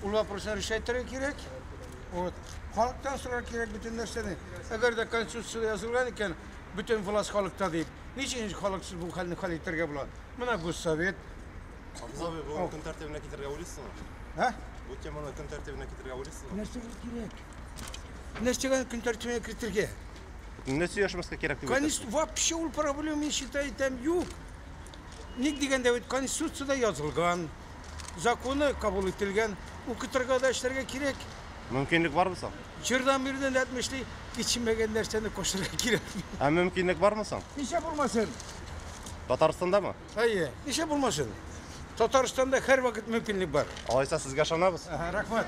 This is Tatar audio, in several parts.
Ул вопросны решать итәргә кирәк. Вот. Халыктан сорарга кирәк бөтен нәрсәне. Әгәр дә конституциядә язылган икән, бөтен власть халыкта дип, ничек халыксыз бу хәлне хәл итәргә була? Менә Госсовет. Абзый, бу көн тәртибенә китерергә уйлыйсызмы? Ә? Бу теманы көн тәртибенә китерергә уйлыйсызмы? Нәрсәгә кирәк? Нәрсәгә көн тәртибенә кертергә? Нәрсә сөйләшмәскә кирәк дип әйтәсез? Конечно, вообще ул проблема, мин считаю, там юк. Ник дигәндә бит конституциядә язылган, законы кабул ителгән, укытырга да эшләргә кирәк. Мөмкинлек бармы соң? Җырдан бирдән әтмешли кичмәгән нәрсәне кушырга кирәк. Ә мөмкинлек бармы соң? Ничә булмасын? Татарстандамы? Әйе, ничә булмасын? Татарстанда һәр вакыт мөмкинлек бар. Алайса сезгә ышанабыз. Ага, рәхмәт.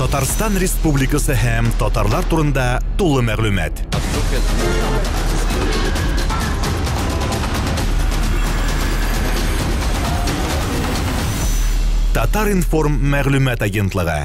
Татарстан Республикасы һәм татарлар турында тулы мәгълүмат. Татар-информ мәгълүмат агентлыгы.